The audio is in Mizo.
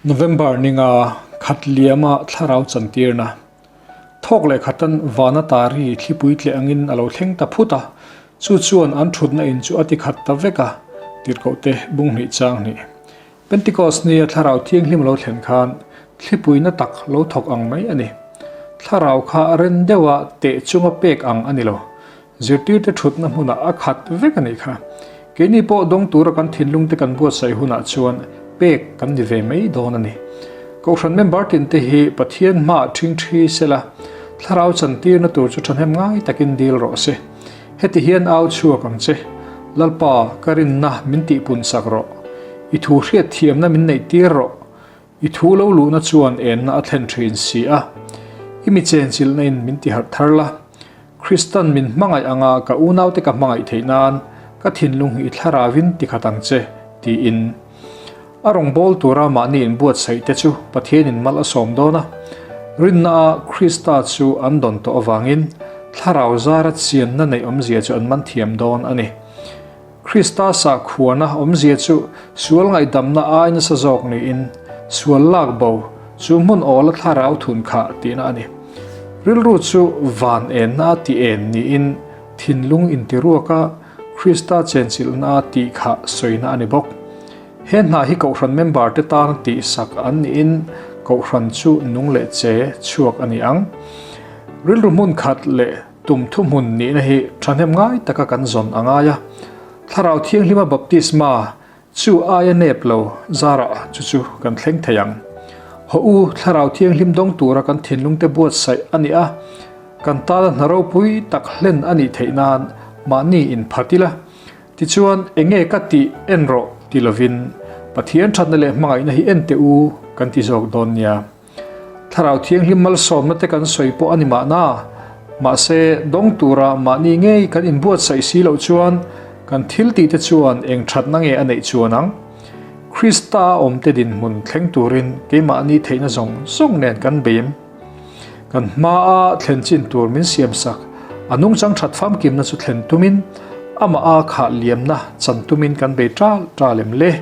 November ninga khat liama thlarau chantirna thawk leh khatan vana tari thlipui tleh angin a lo thleng ta phut a, chu chuan an thutna in chu a ti khat ta vek a, tirhkohte bung hnih chang hnih. Pentecost nia thlarau thianghlim a lo thlen khan thlipui na tak lo thawk ang mai a ni. Thlarau kha ren deuha teh chunga pek ang a ni lo. Zirtirte thutna hmunah a khat vek a nih kha. Keini pawh dawng tura kan thinlungte kan buatsaih hunah chuan pek kan ni ve mai dawn a ni. Kohhran member tinte hi Pathian hmaah ṭhingṭhi sela, thlarau chantirna tur chu ṭhahnem ngai takin dil rawh se. Heti hian au chhuak ang che, Lalpa, ka rinna min tihpunsak rawh. I thu hriatthiamna min neihtir rawh. I thu lo luhna chuan enna a thlen thin si a, i mi chenchilhna in min tiharh thar la. Kristan min hmangaih anga ka unaute ka hmangaih theih nan ka thinlung hi i thlarauin tikhat ang che, tiin. A rawngbâwl tura mahni inbuatsaih te chu Pathianin mal a sawm dawn a. Rinna a Krista chu an dawn tawh avangin thlarau zara chianna neih awmzia chu an man thiam dawn a ni. Krista sakhuana awmzia chu sual ngaihdamna ai nasa zawk niin, sual lak bo chu hmun awla thlarau thun khah tihna a ni. Rilru chu van enna a ti en niin thinlung intiruaka Krista chenchilhna a tih khah sawina a ni bawk. He hna hi Kohhran member te tana tihsak an niin Kohhran chu nung leh che chhuak a ni ang. Rilru hmun khat leh Tum thuhmun nihna hi thahnem ngai taka kan zawn a ngai a, Thlarau Thianghlima baptisma chu aia nep lo zarah chu chu kan thleng thei ang. Haw u, Thlarau Thianghlim dawng tura kan thinlungte buatsaih a ni a, kan tana hna ropui tak hlen a nih theih nan mahni inphat ila. Tichuan, enge ka tih en rawh ti lovin Pathian thatna leh hmangaihna hi en teh u kan ti zawk dawn nia. Thlarau Thianghlim malsawmna te kan sawi pawh a ni mahna, mahse dawng tura mahni ngei kan inbuatsaih si loh chuan kan thil tih te chuan eng thatna nge a neih chuan ang? Krista a awmte dinhmun thleng turin keimahni theihna zawng zawng nen kan beim. Kan hmaa thlen chin tur min siamsak a nungchang that famkimna chu thlen tumin amah a khah liamna chan tumin kan bei tal tal em le?